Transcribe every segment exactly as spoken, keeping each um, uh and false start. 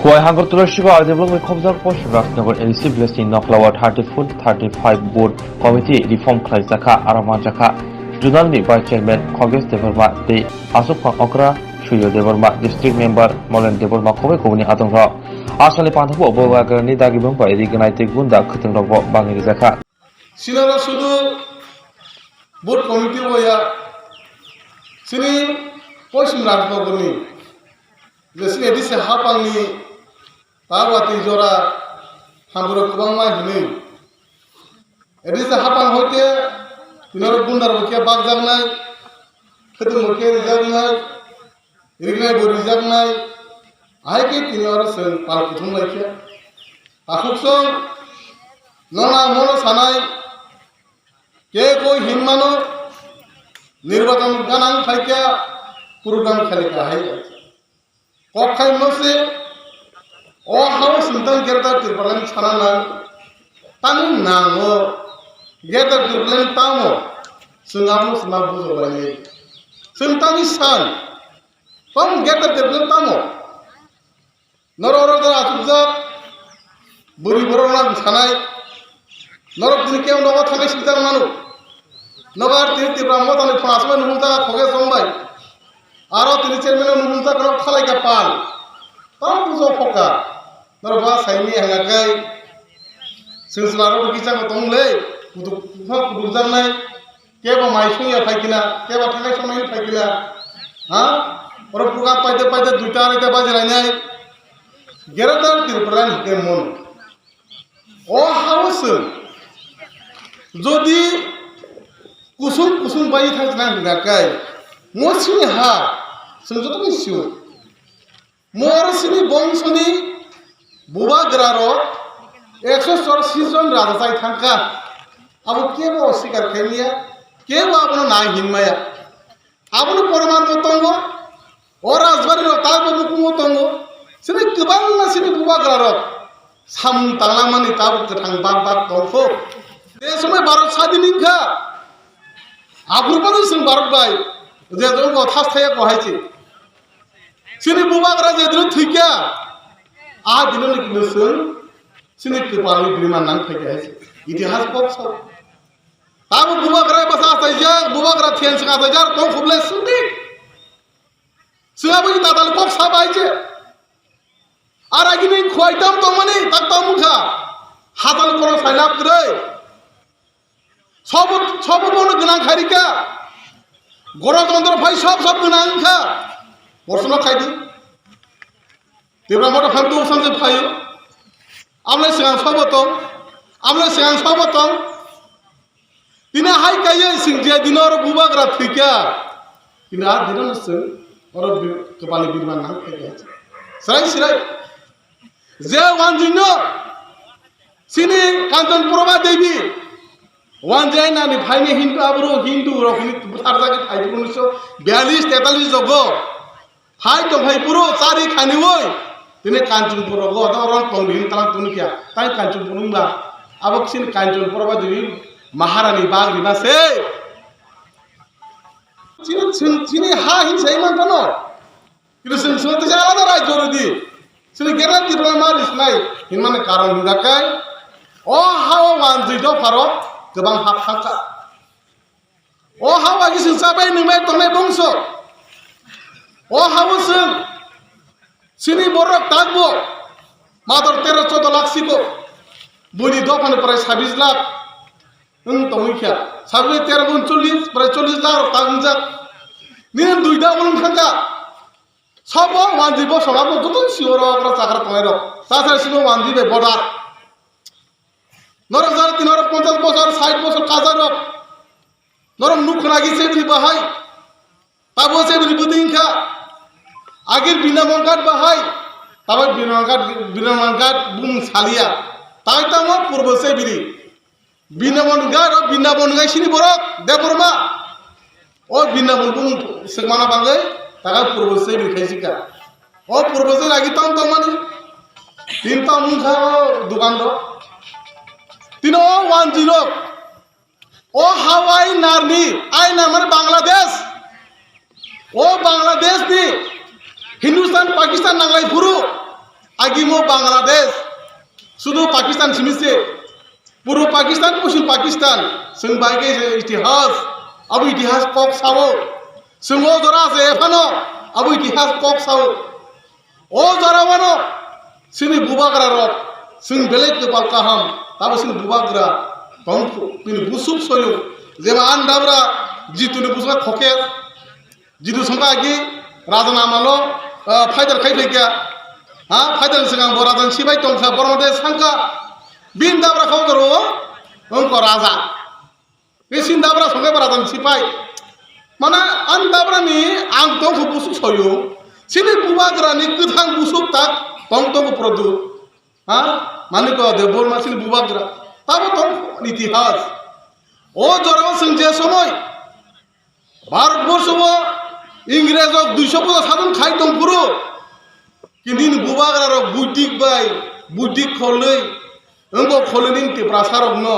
Khowai Hangartula Sigo R D block ni khobjak Poschim Rajnagar A D C village ni Noklao thirty four thirty five booth committee reform khlaijakha, aro manjakha Zonal ni vice chairman Khogesh Debbarma tei Aswkphang Okra Suryo Debbarma, district member Molen Debbarma, khobwi kubuni adongrok. Aswkni panthago bo bagrani dagimung bai rignai tei gunda khwtwngrokbo bangwi rijakha. Sinaro sudu booth committee bo ya, sini Poschim Rajnagar ni je sini A D C hapangni ta watwi jora hamburok kwbangma hinwi. A D C hapang hoite tinaro gundar bo khe bakjaknai, khwtwng bo khe rijaknai, rignai bo rijaknai, ahai khe tinaro chwng pal kuthum lai khe. Takhuk chwng nona mono sanai, ke koi hinmano, nirbachon ganang khaikha, program khalikha hai. Kok khai mose, o hao sintang Greater Tipraland sana nang, tani nango, Greater Tipraland tamo, sengamo sema bujo bai. Sentani san, tamo Greater Tipraland tamo. Norok oro jora asukjak, bwrwi borok nang sanai. Norok tini kebo nogo thangwi swijak mano. Nogo ar tini Tipra Motha ni phano aswk bai nuhungjak a Khogesh Debbarma bai. Aro tini chairman no nuhungjak norok thalai ka pal. Tamo bujo phoka. Norok ba saini hanga kai. Seng sela rok kisa ko tong le. Kutuk kutuk jaknai. Kebo mai songya phai kina, kebo thakai songnai phai kina. Ha? Oro program paide paide duita araita baji lainai. Greater Tipraland hingke mon. O hao se jodi kusung kusung bai thang nang hingka kai. Mo sini ha, seng joto ni sio. Mor sini bongsoni bubagra rok ekso chorasi jon raja chai thangkha. Abo kebo osikar khaimaya, kebo abono nai hinmaya. Abono porman bo tongo, o rajbari rok tabo bukungo tongo. Sini kwbangma sini bubagra rok samung tanglangmani tabo kwthang bak bak tongkho. Je somoi Bharat sadin wngkha, aphuru phano chwng Bharat bai je jogo thas thaya ko hai se. Chini bubagra je dino thwikya, a dino ni kino chwng chini kwpalni bwrwi man nang phaikha hai se. Itihas kok sao. Tamo bubagra basa achaijak, bubagra thiyan sing achaijak, tong khuble sundi. Chwng abo ni dadal kok sa bai se. Ar agini khwai tam tongmani, tak tong wngkha. Hatal kono sailap kwrwi. Sobo, sobo bono gwnang khairika. Gorontondro phai sob sob gwnang wngkha. Borsono khaidi. Tipra Motha phan tu samse phaio. Amle sing ang sobo tong. Amle sing ang sobo tong. Tini hai kaiye sing je dino oro bubagra thwikha. Tini a dino no sing oro bi-, kwpalni birman nang khaikha. Sirai sirai. Je wanjwino sini Kanchan Prabha Devi wanjai nani phaini Hindu aboro Hindu rok hini bwtharjagwi phai phuru unisho biyalish tetalis jogo phai tong phai phuru chari khaniwi tini Kanchanpur rogo odo ron tongdi hin talang tongkha tai Kanchanpur wngba abo sini Kanchan Prabha Devi Maharani bagri ba se sini sini ha hin sai man phano. Kintu chwng chwng teisa alada rajyo rwdi. Chwng Greater Tipraland ma risnai hinmani karon hwnjakai. O hao wanjwi dopharok kwbang hap thangkha. O hao agi chwng chabai nungbai tongnai bongso. O hao chwng chini borok takbo mator tero chodo lakh siko. Buini dophani prai sabis lakh wng tongwi kha. Sabis tero gun chollis, prai chollis lakh rok tak wngjak. Nini duida wng thangkha. Sabo wanjwi bosong abo joto sio rok ro chakra tongnai rok. Chasai sino wanjwi bai bodar. Norok jara tin norok ponchas bosor, sait bosor kajar rok. Norok nuk khna gi se bini bahai. Tabo se bini bwtwi wngkha. Agir bina mongkat bahai. Tabo bina mongkat, bina mongkat bung salia. Tai tamo purbo se bini. Bindabon gai ro, Bindabon gai sini borok, Debbarma. O Bindabon bung swkmana bagwi, taga purbo se bil khaisika. O purbo se lagi tong tong mani. Tin tong mung kha o dukan ro. Tino o one zero. O hawai narni, ai namar Bangladesh. O Bangladesh ni Hindustan, Pakistan nanglai phuru. Agimo Bangladesh, sudu Pakistan simi se. Puro Pakistan, Poschim Pakistan, chwng bai khe je itihas, abo itihas kok sao. Chwng o jora se ephano, abo itihas kok sao. O jora wano, chini bubagra rok, chwng belai kwpal kaham, tabo chini bubagra tong, bini busuk soyung, jeba an dabra, jituni busuk khoker, jitu songkha agi, raja namalo, ah, phaidar khai phaikya, ha, phaidar swkang bo raja ni sipai tongkha, borok de sangkha, bin dabra khok ro, ongko raja. Bini dabra songkhe bo raja ni sipai. Mana an dabra ni ang tongkha busuk soyung. Chini bubagra ni kwthang busuk tak tong tong produ. Ha? Manik Debbarma chini bubagra. Tabo tong itihas. O jorao chwng je somoi Bharat borsho o Ingres rok duiso bosor sadon khai tong phuru. Kintu nini bubagra rok buitik bai, buitik kholwi, wngkok kholwi nini Tiprasa rokno.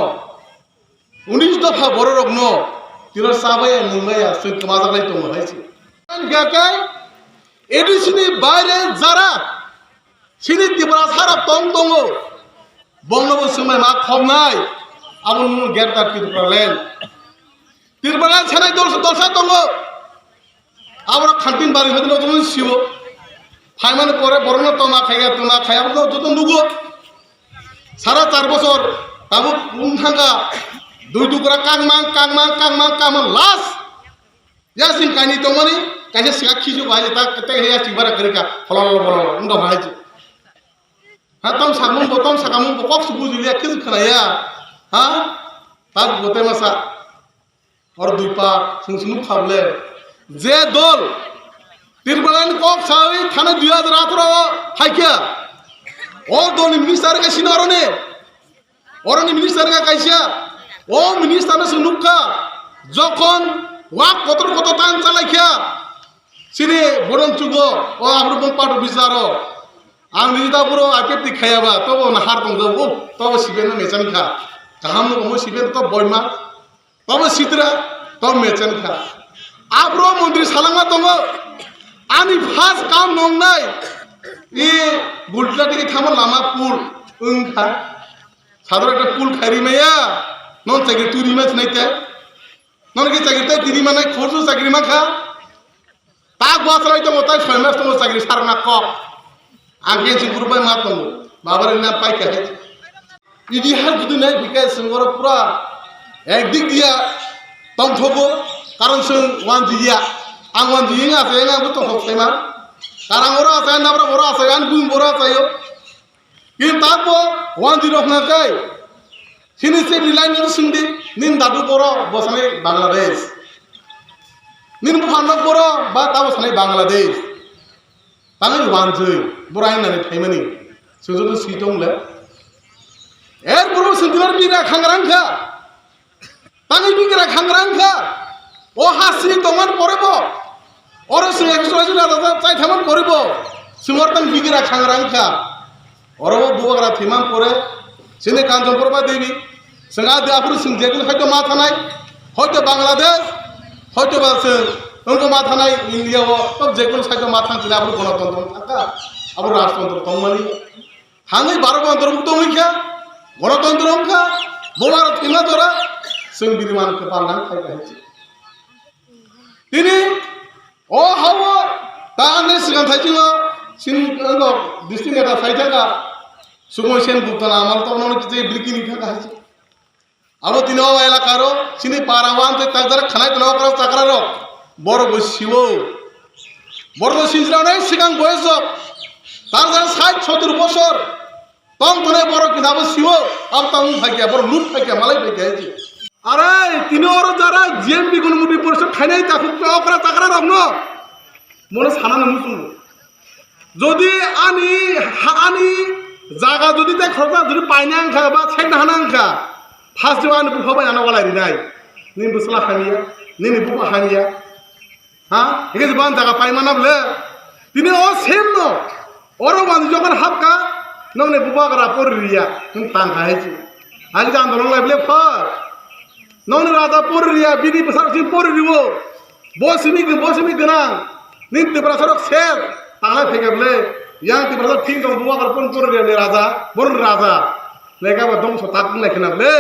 Unis dopha bororokno tino chabaya nungmaya chwng kwmajaklai tongo hai se. Hinkhe A D C ni baire jara chini Tiprasa rok tong tongo, bongnobo swngmai ma khobnai, abo nung Greater Tipraland. Tipraland sanai dol dolsa tongo. Aborok khantin bari hodi no tongwi siwo. Phaimani pore borokno tongma khaiya, tongma khaiya, abono joto nugo. Sara char bosor tabuk wng thangkha. Dui dukra kangmang, kangmang, kangmang, kangmang, last. Yasing kaini tongmani, kaisa siga khisu bahai ta, tei yasing bara kwrwikha, holol, holol, wng dong hai. Ha, tong sakmung bo, tong sakamung bo, kok su bujuliya, khisu khwnaya. Ha? Tabuk bo tei masa. Oro dui pa, chwng se nukha bole. Je dol Tipraland kok sawi thani dui hajar atharo o phaikha. O dolni minister wngkha sini oroni. Oroni minister wngkha kaisa. O minister no chwng nukha. Jokhon wak kotor kotor tan chalaikha. Chini bodon chugo, o aphuru bong pato bisaro. Ang nini da buro I P F T khayaba, tobo na har tongjago, tobo siben no mechan kha. Kaham no omo siben to boima. Tobo sitra, tobo mechan kha. Abro montri salangma tongo. Ani first kam nongnai. E gulta tiki thamo lama pul wngkha. Sador ekta pul khairi maya. Non chakri turi ma sinai te. Non ki chakri te tiri manai khorsu chakri mankha. Tak bwsarok tongo, tai soi mas tongo chakri sarna kok. Ang khe chwng group bai ma tongo. Babar ni nam pai kha. Idi ha judi nai bhikai chwng oro pura ek dik dia tongthogo, karon chwng wanjiya. Ang wanjiya wngya se, ang bo tongthok saima. Karang oro asai, nabra oro asai, ang bung oro asaio. Kintu takbo wanjwi rok hwnkha khe, sini se ni line no swngdi, nini dadu boro bosani Bangladesh, nini buphanok boro ba tabo sani Bangladesh, tangwi wanjwi boro ainani phaimani, chwng joto si tong le. Er purbo swngdi bar bira khangrang kha. Tangwi bigra khangrang kha. O ha sini tongman pore bo. Oro sini ekso ashi raja chai thaman pore bo. Sumar tang bigra khangrang kha. Oro bo bubagra thiman pore. Sini Kanchanprabha Devi. Swnga de aphuru sing jekul hoito ma thanai. Hoito Bangladesh. Hoito ba sing. Wngko ma thanai India o. Tok jekul saito ma thang sini aphuru gonotontro thangkha. Aphuru rajtontro tongmani. Hangwi baro gonotontro tongwi kha, gonotontro wngkha, bo baro thwima jora, chwng bini man kwpal nang khai kahai se. Tini o hao ta ani swkang thaichino sin, ano, district neta sai thangkha, Sukhmoy Sen Gupta na amal tongno kichai birkini thangkha hai se. Abo tini o elakaro chini para o amtwi takjak khanai tongo okra chakrarok. Borok bo siwo. Borok bo sinjiroknai swkang boyosrok takjak sait sotur bosor tong tongnai borok khe abo siwo. Abo tamo phaikya, borok lut phaikya, malai phaikya hai se. Arai, tini oro jara G M P Gunumudi Porishod khainai takhuk okra chakrarokno. Mono sanani muchungo. Jodi ani ha, ani jaga jodi tei khoroksa jodi paina wngkha ba sekna hana wngkha, first o ani bupha bai ano walai rinai. Nini bwsla hamya, nini bupha hamya. Ha? Hingke je ban jaga paimana bole? Tini o same no. Oro wani jokon hapka, nokni bubagra pori riya, nwng tangkha hai se. Hai se andolong lai bole pha. Nokni raja pori riya, bini bwsarok simi pori riwo. Bo simi gwn-, bo simi gwnang. Nini Tiprasa rok ser, tanglai phaikha bole. Yang Tiprasa thing tong buwa kar pon pon riyani raja, boron raja. Lega ba dongso tak nai khna le.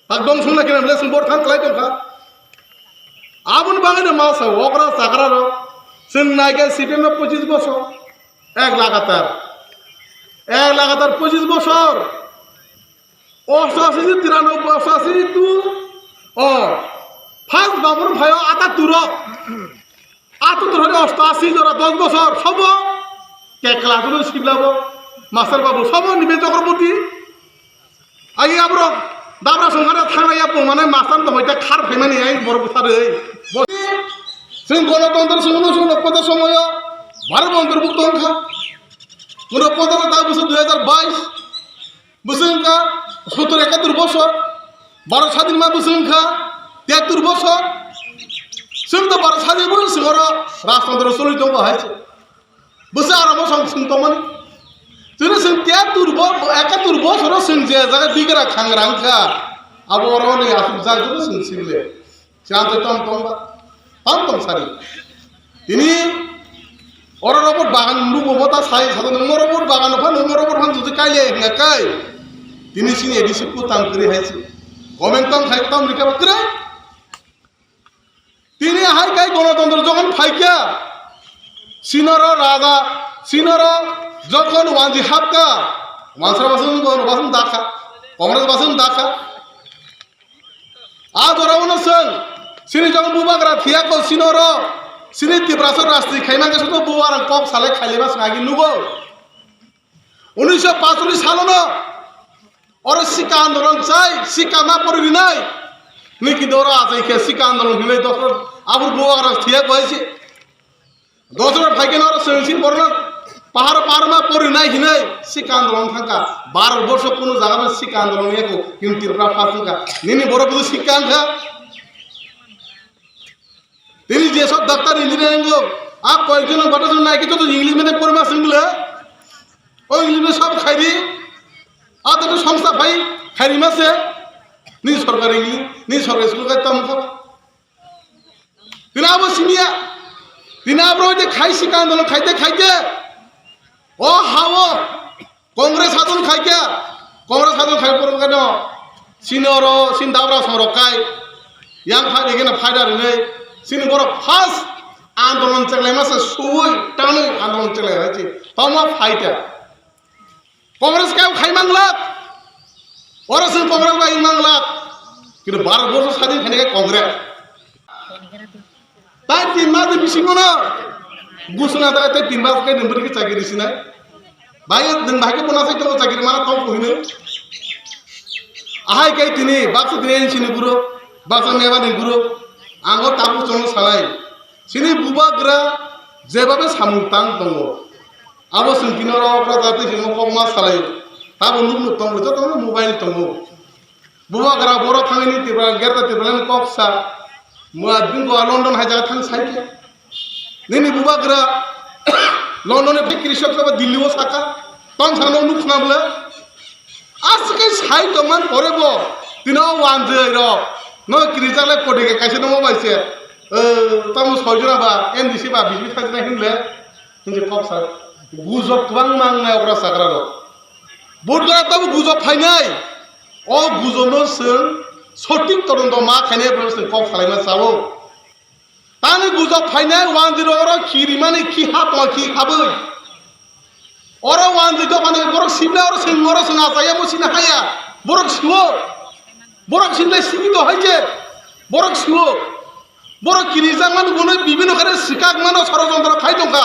Tak dongso nai khna le sung bor than klai tong kha. Aboni bagwi no ma sa okra chakra ro. Sung nai ga C P M no pochis bosor. Ek lagatar. Ek lagatar pochis bosor. Ostashi, tiranoboi, ostashi tu. O. First babur phayo ata turo. Ato to hori osto asi jora dos bosor sobo. Kekla to siblabo. Master babu sobo nibe Chakraborty. Agi abro dabra songkara thangna ya pung mane master to hoita khar phaimani ai borok bwsarwi. Bo-, sing gonotontro sing uno sing nokpota somoyo baro bontro bukto wngkha. Uno pota ta bwswk dui hajar bais. Bwswk wngkha sottor ekatur bosor, Bharat sadin ma bwswk wngkha tiyattur bosor. Chwng to Bharat sadin bwswk oro rajtantro choli tongo hai se. Bwswk aro bosong chwng tongmani. Chwngno chwng tiyattur bo-, ekatur bosoro chwng je jaga bigra khangra wngkha, abo oro ni aswk jak joto chwng sile. Chang tong tong ba, tong tong sari. Tini oro robot bagan nugo mota sai sa nung robot bagan phan nung robot phan juti kaile hinga kai. Tini sini edi sukku tam kri hai si. Komen tong khai tong rika ba kre. Tini hai kai gonotontro jokhon phaikya. Sinoro raja, sinoro jokhon wanji hapka. Wansra basung gono basung dakha. Congress basung dakha. A jora uno chwng, sini jong bubagra thiya ko sino ro, sini Tiprasa rasti khaima khe soto bubagra kok salai khailema swngagi nugo. Unisho pachori salono, oro sika andolon chai, sika ma pori rinai. Niki doro achai khe sika andolon hinai dosro, abur bubagra thiya ko hai si. Dosra phaikhe no oro chwng sin borno pahar pahar ma pori nai hinai sika andolon thangkha. Bharat borsho kuno jaga no sika andolon yako, kintu Tripura first wngkha. Nini borok kudu sika wngkha. Tini je sob doctor engineer wngkho, a koyekjon bata jun nai khe joto English medium pori ma swng bwle. O English medium sob khairi. A joto songsa phai khairi ma se. Ni sorkari English, ni sorkari school kai tam kha. Tini abo simiya. Tini abo de khai sika andolon khaite khaite. O hao Congress hadon khaikya. Congress hadon khai porong kano. Sini oro sin dabra songrok kai. Yang phai de gena phai da rinai. Sini borok first andolon chenglai masa suwi tanwi andolon chenglai hai chi. Toma fighter. Congress khe khai manglak. Oro chwng Congress bai manglak. Kintu Bharat borsho sadin khaina khe Congress. Tai tin mas ni bisingo no. Gusuna tai tai tin mas khe nwng bwrwi khe chakiri sinai. Bai nwng bai khe bona sai tongo chakiri mana tong kuhino. Ahai kai tini baksa tini N C ni guru, baksa meba ni guru. Ango tabu chong salai. Sini bubagra jebabe samung tang tongo. Abo chwng tini oro okra jatwi chwngno kokma salai. Tabo nukno tongo, jotono mobile tongo. Bubagra borok thangwi ni Tripura, Greater Tipraland kok sa. Mua bingo a London hai jaga thang sai khe. Nini bubagra London ni krishok saba Delhi o saka. Tong sano nuk khna bwle. Aswk khe sai tongmani pore bo tini o wanjwi rok no kirijak lai poti khe kaisa no bai se, eh, tamo soi jora ba M D C ba B J P thang jora hinle hinje kok sa gujok kwbang mang nai okra sakra rok. Vote gora tamo gujok phainai, o gujok no chwng sotik todonto ma khainai, bo chwng kok salaima chao. Tani gujok phainai wanjwi rok oro khirimani khi ha tongma khi habwi. Oro wanjwi dophani borok simna oro sing oro sing achaiya bo sini haya. Borok siwo. Borok simna simi do haije. Borok siwo. Borok kirijakmani bunui bibino khe sikakmano sorojontro khai tongkha.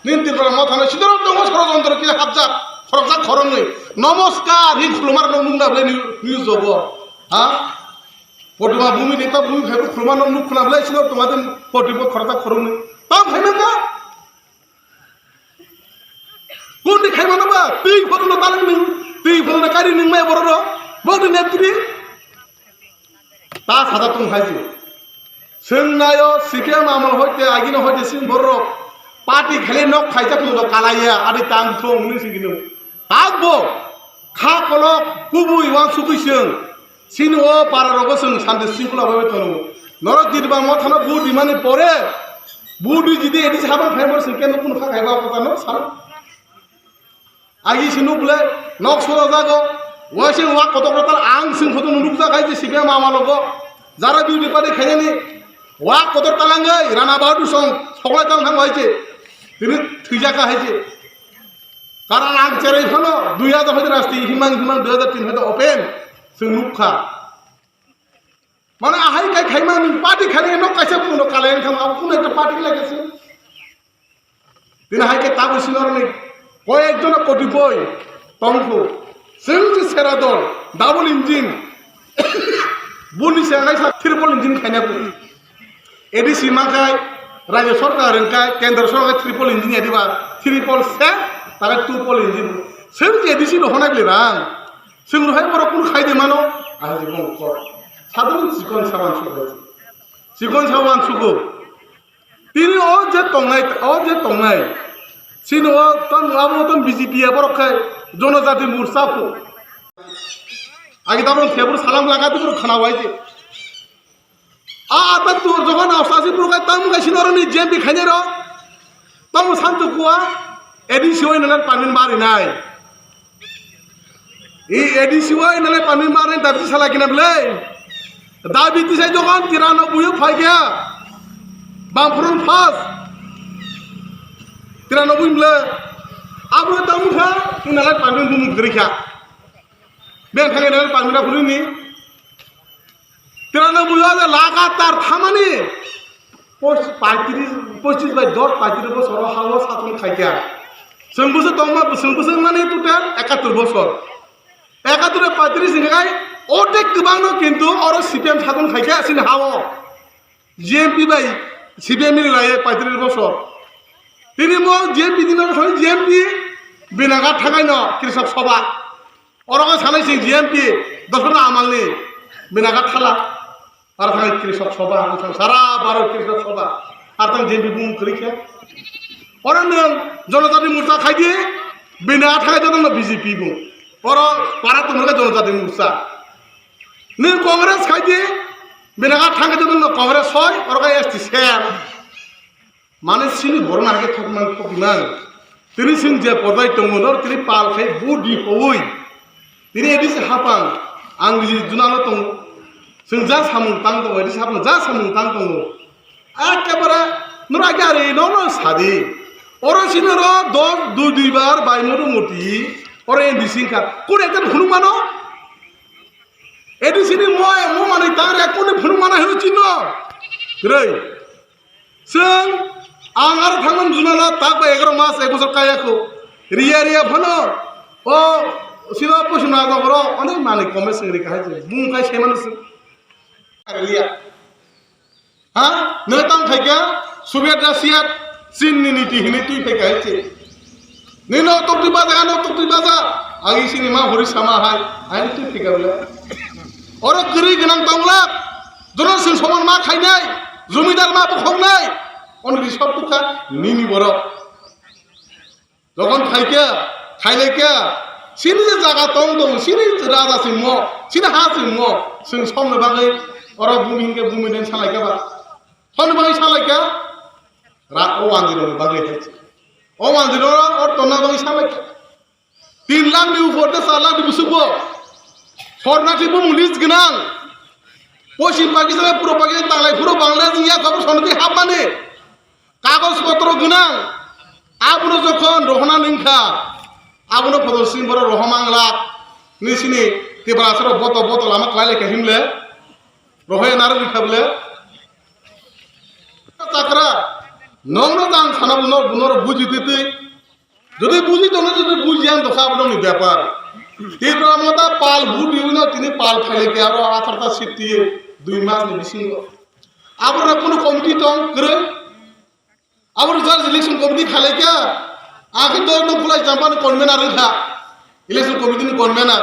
Nini Tripura mothano sidoro tongo sorojontro khe hapjak. Khorokjak khoroknwi. Nomoskar hi khulumar nong nungna bwlai ni-, news jogo. Ha? Kotorma bumi neta bumi phaibo khulma no nuk khna bwlai sino tongma den kotorma khoroksa khoroknwi. Tamo phaina kha? Kundi khaimano ba? Twi photo no talang ning, twi photo no kari ning mai borok no. Bokni netri. Ta sada tong haji. Chwng nayo C P M amol hoite agino hoite sin borok. Party khale nok khaijak no kalaiya, adi tang thong ni sigino. Takbo kha kolok kubui wansugwi chwng chini o para rogo chwng santi sringkhola bai tongo. Norok Tripura mothano vote rimani pore vote ri jidi edi sabang phaimar chwng khe nukung kha khaiba kotha no sal. Agi sinuk le nok soro jago. Waising wak kotor kotor ang sing photo nukjak hai je C P M amalogo. Jara duty party khainani wak kotor talangwi Rana Bahadur song soklai tang thang hai je. Tini thwijak hai je. Karon ang cherai phano dui hajar hoite rasti himang himang dui hajar tin hoite open. Sing nukha. Mane ahai kai khaimani party khainai nok kaisa kuno kalai thang abo kuno ekta party lai kaisa. Tini hai khe tabuk sinorni koyekjono kotipoi tongkhu. Chwng se sera dol, double engine. Boni se hai sa triple engine khaina bo. A D C mankhai, rajya sarkar hwnkhai, kendra sarkar triple engine ya diba, triple se, takai two pole engine. Chwng se A D C no honai bwle rang. Chwng rohai borok kunu khai de mano, ahai jibon kor. Sadhon chikon sawan sugo. Chikon sawan sugo. Tini o je tongnai, o je tongnai. Chini o ton, abo ton B J P ya borok khai Jonojati Morcha pho. Agi tabon thebur salam laga tu khana wai je. A ata tu jogan a sasi pur kai tam kai sinoro ni J M P khainero. Tamo santu kuwa A D C oi nana pamin bari nai. I A D C oi nana pamin bari dabi sala kina bele. Dabi tisai jogan tirano buyo phai kya. Bamfront pass. Tirano buyo bele. Abu tamu kha, inala pamin bumu gri kha. Beng thangwi nang pangmina phunini. Tirano buya je lagatar thamani poch-, paitris, pochis bai dos paitris bosor o hao sason khaikha. Chwng bwswk tongma, chwng bwswk mani total ekattor bosor. Ekattor bai paitris hingkha khai otek kwbangno kintu oro C P M sason khaikha chini hao. G M P bai C P M mililaiye paitris bosor. Tini mo G M P dino thani G M P binaga thangaino Krisak Sabha. Oro khe sanai sing G M P, dosra amalni binaga thala. Ar thang Krisak Sabha, ang thang sara Bharat Krisak Sabha. Ar thang G M P bung kwrwi khe. Oro nwng Jonojati Morcha khai di, binaga thangai joto no B J P bung. Oro para tongo khe Jonojati Morcha. Nwng Congress khai di, binaga thangkhe joto no Congress hoi, oro khe S T sel. Mane sini borok na khe thokmang thokmang. Tini sing je porjai tongo nor tini pal khai budi hoi. Tini edi se hapang ang ji junalo tongo. Sing ja samung tang tongo, edi se hapang ja samung tang tongo. Ekebare nor age ari no no sadi. Oro sini ro dos dui dui bar bai moto moti. Oro endi sing kha. Kun ekta phunuk mano? Edi sini mo mo mani tang re kun phunuk mana hino chino. Rei. Chwng ang aro thangmani junala tak bai egaroh mas ek bosor kaya kho. Riya riya phano o sino poichung na dok ro onek manwi comment swng ri kahai se. Bung khai se manu swng. Riya. Ha? Nwng tang khai kha Soviet Russia Chin ni niti hinwi twi phai kahai se. Nino tokti baja, ano tokti baja. Agi sini ma hori sama hai. Ani twi phika bole. Oro kwrwi gwnang tonglak. Jono sing soman ma khainai. Jomidar ma bukhoknai. Ono risok tukha nini borok. Jokhon khaikha, khailaikha. Sini je jaga tong tong, sini raja singmo, sini ha singmo. Sing somno bagwi oro bumi hinkhe bumi den salaikha ba. Somno bagwi salaikha. Ra o wanjirokni bagwi hai se. O wanjirok o tonna bagwi salai kha. Tin lakh ni upor de char lakh ni bwswk bo. Sornathi bumung list gwnang. Poschim Pakistan, Purbo Pakistan, tanglai phuru Bangladesh ni yak khabor sonoti hapmani. Kagoj potro gwnang. Abono jokhon rohona ningkha. Abono photo sini boro rohomang lak. Ni sini Tiprasa rok boto boto lama khlai lai kha himle. Rohoya naro rikha bole. Chakra, nongno jang sana buno, bunoro buji twi twi. Jodi buji tono, jodi buji ang dokha, abo nongni bepar. Tipra Motha pal buti uno tini pal phaile ke aro atharta siti dui mas ni bisingo. Abo na kono committee tong kwrwi. Abo just election committee khalai kha. Akhe dos no khulai champa ni convener wngkha. Election committee ni convener.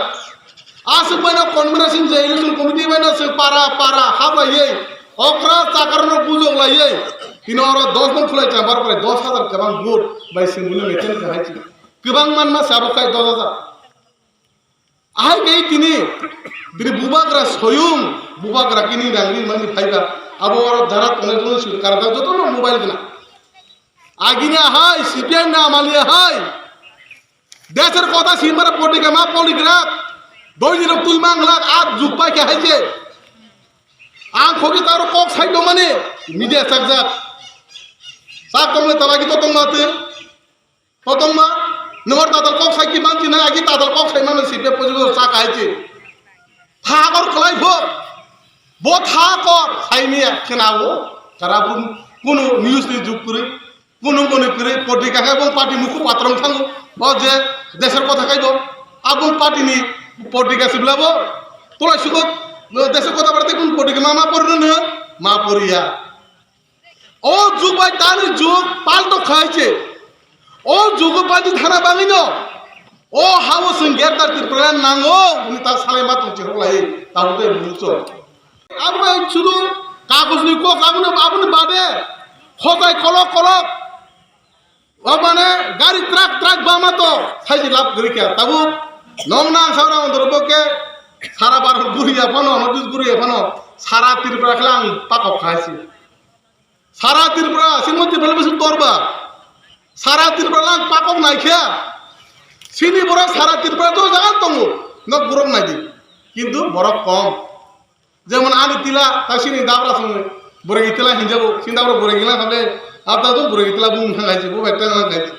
Aswk bai no convener sing je election committee bai no se para para hablaiye. Okra chakar no bujok laiye. Tino oro dos no khulai champa bai dos hajar kwbang vote bai sing bune meeting kha hai chi. Kwbang man ma sabo khai dos hajar. Ahai khe tini, tini bubagra soyung, bubagra kini rang ri mani phaiba, abo oro dara tongnai tongnai swi karajak joto no mobile gwnang. Agini ahai, C P I ni amali ahai. Desor kotha simara potrika ma poligrak. Doini rok twi manglak at jukpai khe hai se. Ang khoki taro kok sai do mani media chakjak. Sa tongni talagi to tongma te. To tongma. Nor tatal kok sai ki manchi na agi tatal kok sai mano sipe pojibo sa kai chi. Thakor khlai pho. Bo thakor sai miya khnabo. Kara bun kunu news ni juk kuri. Kunu kunu kiri potrika khe bung party mukhu patrong thango. O je desor kotha khai bo. Abung party ni potrika sibla bo. Tulai sugo desor kotha barte kun potrika ma ma porno ne ma poriya. O jug bai tani jug palto khai che. O jug bai di thana bangino. O habo sing gerta Tripura nango. Ni ta salai ma tong che holai. Ta hote mucho. Abo bai sudu kagojni kok abono, aboni bade hotai kolok kolok. O mane gari truck truck bama to saiji lab gori kya. Tabuk nong nang saura ondor boke sara bar guriya phano, nodis guriya phano, sara Tripura khlang pakok khaisi. Sara Tripura, singmo Tripura bisi torba. Sara Tripura lang pakok naikha. Sini borok sara Tripura to jaga tongo. Nok borok naidi. Kintu borok kom. Jemon ani tila, ta sini dabra song, boregi tila hinjabo, sini dabra boregi lang khamle, ata to boregi tila bung thang hai, bo bekta lang hai.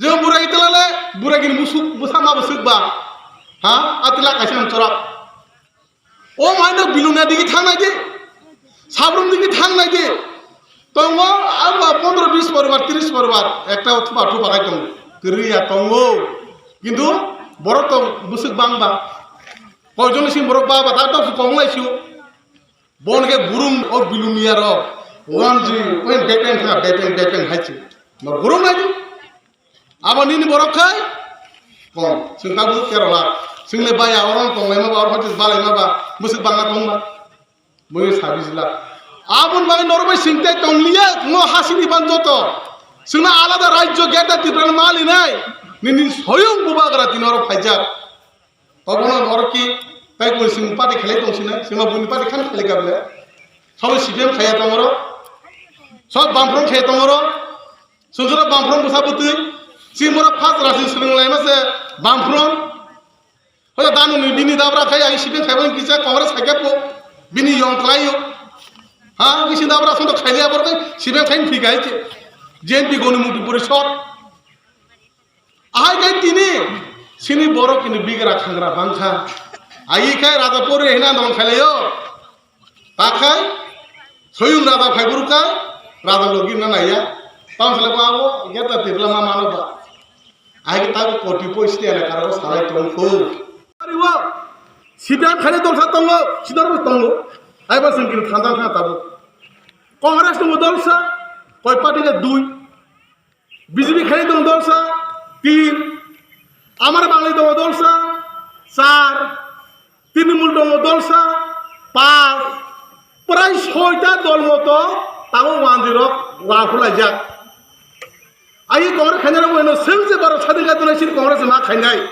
Jemon boregi tila le, boregi ni musuk, busa ma busuk ba, ha, atila kaisa ang chorak. O maino biluna digi thang nai di, sabrum digi thang nai di, tongo, abo pondro bis poribar, tris poribar, ekta thuba thuba kai tongo, kiriya tongo, kintu borok to busuk bang ba. Koijon sing borok ba ba ta tok kong lai sio. Bon ke burung o bilumia ro. Wan ji, wen bepeng kha, bepeng, bepeng hai chi. No burung lai ji. Abo nini borok khai. Kong, sing ta busuk kero la. Sing le baya orang tong lai ma ba, orang hati balai ma ba. Musik bangna tong ba. Mui sabi jila. Abon bai norbai sing te tong liya, no hasini ban joto. Sing na alada rajyo geta Tripura mali nai. Nini soyong bubagra tinoro phaijak. Obono norok ki tai koi sing party khelai tong sinai, sima buni party khan khelai ka bele. Sob C P M khaya tongoro, sob Bamfront khaya tongoro, sunjura Bamfront bwsa bwtwi, sing borok first rasi swrwng laima se Bamfront. Hoda dano ni bini dabra khai ai C P M khaibo kisa Congress khaikhe po, bini yong khlai yo. Ha, bisi dabra sondo khailiya borok tai C P M khai phi khai che. J N P goni muti porishod. Ahai kai tini sini borok kini bigra khangra bangkha. Ai khai raja pore hina dong khailayo. Takhai soyung raja phaiburka raja logi na naya. Tam sele ba abo geta tibla ma mano ba. Ai ta koti poisti ala karo salai tong ko. Ari wo. Sidang khale dol sa tongo, sidang bo tongo. Ai ba sing kini thandan tha tabo. Congress tongo dol sa, koi party le dui. B J P khai tongo dolsa tin, Amar Bangali tongo dolsa char, Trinamool tongo dolsa panch, prai soita dol moto tabuk wanjwi rok wakhulaijak. Ai Congress khainai rok eno swng je borok sadin kaitor nai sini Congress ma khainai.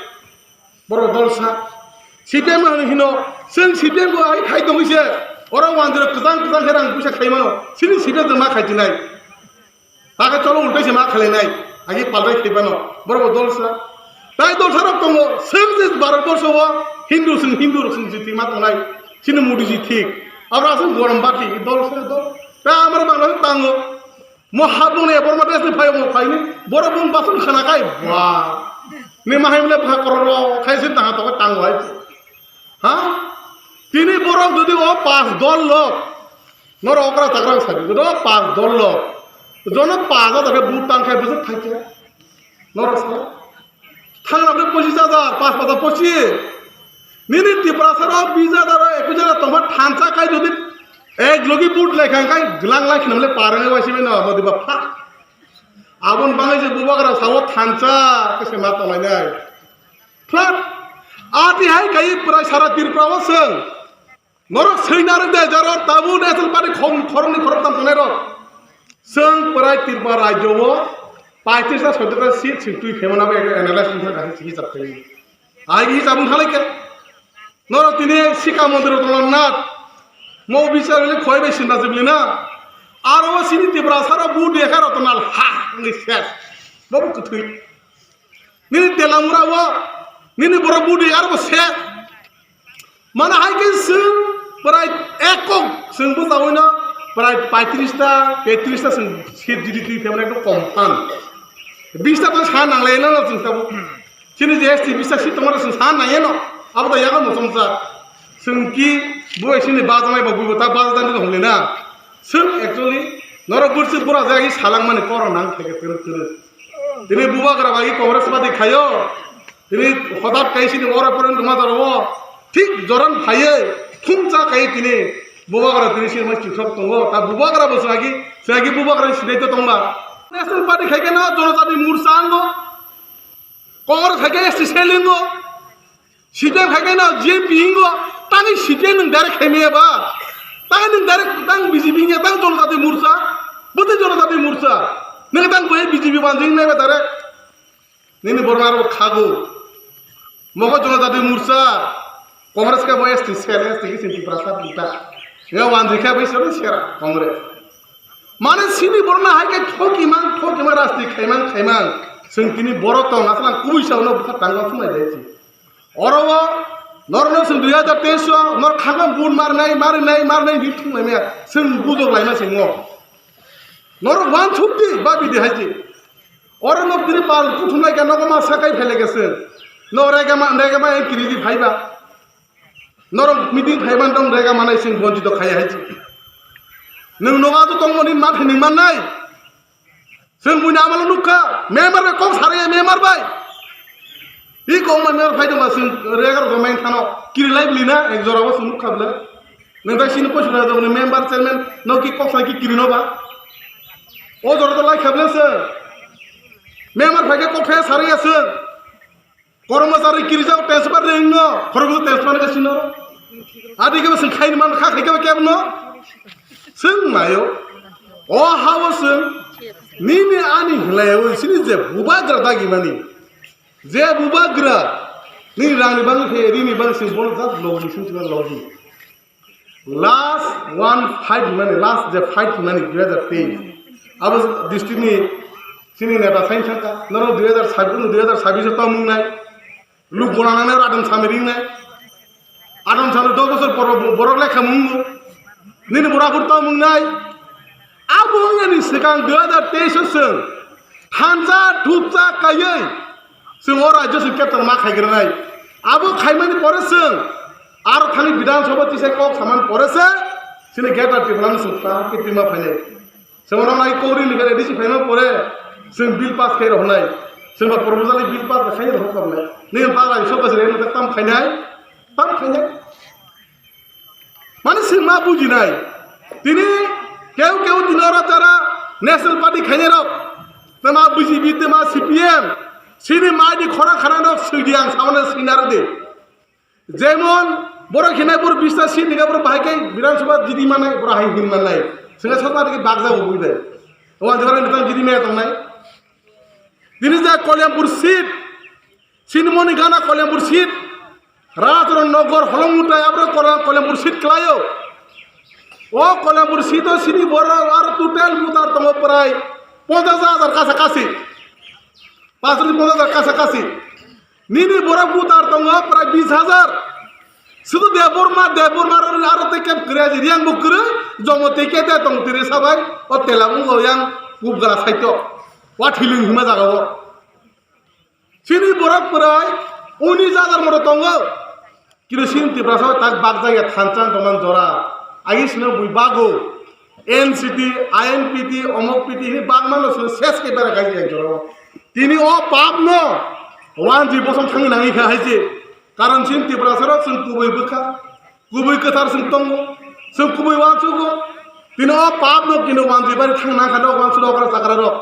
Borok dolsa C P M hwnwi hino, chwng C P M bo hai khai tongwi se, oro wanjwi rok kwchang kwchang khe rang puisa khai mano, chini C P M chwng ma khai chinai. Hakhe cholo ultai se ma khalainai, agi paltai khai mano, borok bo dolsa. Tai dolsa rok tongo, chwng je Bharat borsho o Hindu chwng Hindu rok chwng jiti ma tongnai, chini Modi ji thik. Abra aswk gorom bati, dolsa dol. Ta amar Bangladesh tango. Mo habung ni eborma dress ni phaio mo phaini. Borok bung basun khana khai. Wah. Ni mahai mle bha kororo khai sin tanga to tang wai. Ha? Tini borok jodi o pas dol lok. Noro okra takra sabi. Jodi o pas dol lok. Jono pas hajar ke but tang khai bujut khai ke. Noro sa. Thangna bre pochis hajar, pas pata pochis. Nini Tiprasa rok bis hajar, ekus hajar tongma thansa khai jodi ek logi but lai khang khai glang lai khinamle parang wai sibe no modi ba pha. Abon bangai je bubagra sawo thansa kese ma tonglainai. Phlak. Ati hai kai prai sara Tripura o seng. Norok swi narwk de, jaro tabuk national party khom-, khoroknwi khoroktham tongnai rok. Chwng pwrai Tripura rajyo o paitris ta soitor ta seat sing twi phaimani abo ekta analysis wngkha kaisa hisab khlaiwi. Ai hisab wngkha lai khe. Norok tini Sikha Mantri Ratan Lal Nath, mo bichar wngkha khoi bai sinda sibli na. Aro o sini Tiprasa rok bu dekha Ratan Lal ha wngwi ses. Bobo kwthwi. Nini telamura o, nini borok budi aro bo se. Mana hai khe chwng prai ekok chwng bwsawino prai paitris ta, tetris ta chwng seat G D P phaimani ekdom kom phan. Bis ta to sa nanglai no chwng tabuk. Chini je S T bis ta seat tongmani chwng sa nangya no. Abo da yago no chwngsa. Chwng ki bo sini bajanai ba buibo ta bajan ni hwnle na. Chwng actually norok bursi bura jagi salangmani korang nang theke twrwk twrwk. Tini bubagra bai Congress party khayo. Tini hotat kai sini oro pore wngma jora o. Thik joran phaiye thumcha kai tini bubagra tini sini mai chingsok tongo. Ta bubagra bo swagi swagi bubagra sinai to tongma. National party khai khe no Jonojati Morcha ango. Congress khai khe S T cell ango. C P M khai khe no G M P ango. Tani C P M nwng direct khai maya ba. Tani nwng direct tang B J P nge tang Jonojati Morcha. Bwtwi Jonojati Morcha. Nwng tang bai B J P banjing nai ba direct. Nini borok aro khago. Mogo Jonojati Morcha, Congress khe bo S T cell, S T khe chini Tiprasa buta. Nga wanjwi khe bai sero sera Congress. Mane sini borok na hai khe thoki mang, thoki mang, rasti khai mang, khai mang. Chwng tini borok tong, aswk ang kubui sa uno bwkha tangma phunai dai chi. Oro o norno chwng dui hajar teis o nor khangam bun marnai, marnai, marnai di thung lai maya. Chwng bujok lai ma chwng ngo. Norok wansuk di, ba bidi hai di. Oro nok tini pal kuthum lai ka nogo ma sakai phai lai ka se. No rega ma, rega ma kiri di phai ba. Norok meeting phai ban dong rega manai sing bonji to khai hai di. Nung nogo to tong mani ma thai nung manai. Sing buina amalo nukha, member bai kok sari member bai. I kok ma member phai dong ma sing rega ro main thano. Kiri lai bili na, ek jora bo sing nukha bile. Nung bai sini poisa na dong member chairman no ki kok sai ki kiri no ba. O jora to lai khableng se. Member phai khe kok thaya sari ya se. Kormosari kirijak transfer ring no, khoroksa transfer ka sino. Adi ke sing khaini man kha khai ke kebo no. Sing nayo. O hawo sing. Nini ani hlai o sini je bubagra dagi mani. Je bubagra. Nini rangni bang khe rini bang sing bol jat lo ni sing lo. Last one fight hwnmani, last je fight hwnmani dui hajar teis. Abo district ni chini neta sai thangkha, norok dui hajar sabbish, dui hajar sabbish o tongmung nai. Luk gona nangnai, adon sami ring nai. Adon sami dos bosor por bo-, borok lekha mung bo. Nini bora phur tongmung nai. Abo wngya ni swkang dui hajar teis o chwng thansa thupsa kaiwi chwng o rajyo chwng keptang ma khaigranai. Abo khaimani pore chwng aro thani Bidhan Sabha tisai kok samani pore se chini Greater Tripura ni chwng ta kitima phainai. Chwng oro nai kori ni kare disi phaima pore chwng bill pass khai rohonai. Chwng ba proposal bill pass khai rohonai. Ni pa lai so ka se tam khainai. Tam khainai. Mane se ma bujinai. Tini keu keu tini oro tara National Party khainai rok. Tema B J P, tema C P M. Sini mai di khora khana rok sidi ang samane sinar di. Jemon borok hinai bor bista seat ni borok bahai kai Bidhan Sabha jidi manai, borok hai hin manai. Singa sabha di bagja bo bui bai. O ang jora ni tang jidi me tong nai. Tini ja Kalyanpur seat. Sinimoni gana Kalyanpur seat, Rajrang Nagar holong mutai abro Kalyan-, Kalyanpur seat kelayo. O Kalyanpur seat o sini borok aro total voter tongo prai ponchash hajar kasa kasi. Pasri ponchash hajar kasa kasi. Nini borok voter tongo prai bis hajar. Sudu Debbarma, Debbarma aro, aro tei kep kre, Riang bo kre, jomo tei kete tong tiri sabai, o tela bungo yang kubgala saito. Wa thiling hima jaga o. Chini borok pwrai unis hajar moro tongo. Kino chini Tiprasa tak bak jaya thansa tongman jora. Agi sino bui bago. N C T, I N P T, omok P T, hini bak mano sino ses ke bera kai jaya jora. Tini o pap no. Wan ji bosom thangwi nangi kha hai je. Karon chini Tiprasa rok chwng kubui bwkha. Kubui kwthar chwng tongo. Chwng kubui wansugo. Tini o pap no kino wanji bari thang nang kha no wansu rok chakra rok.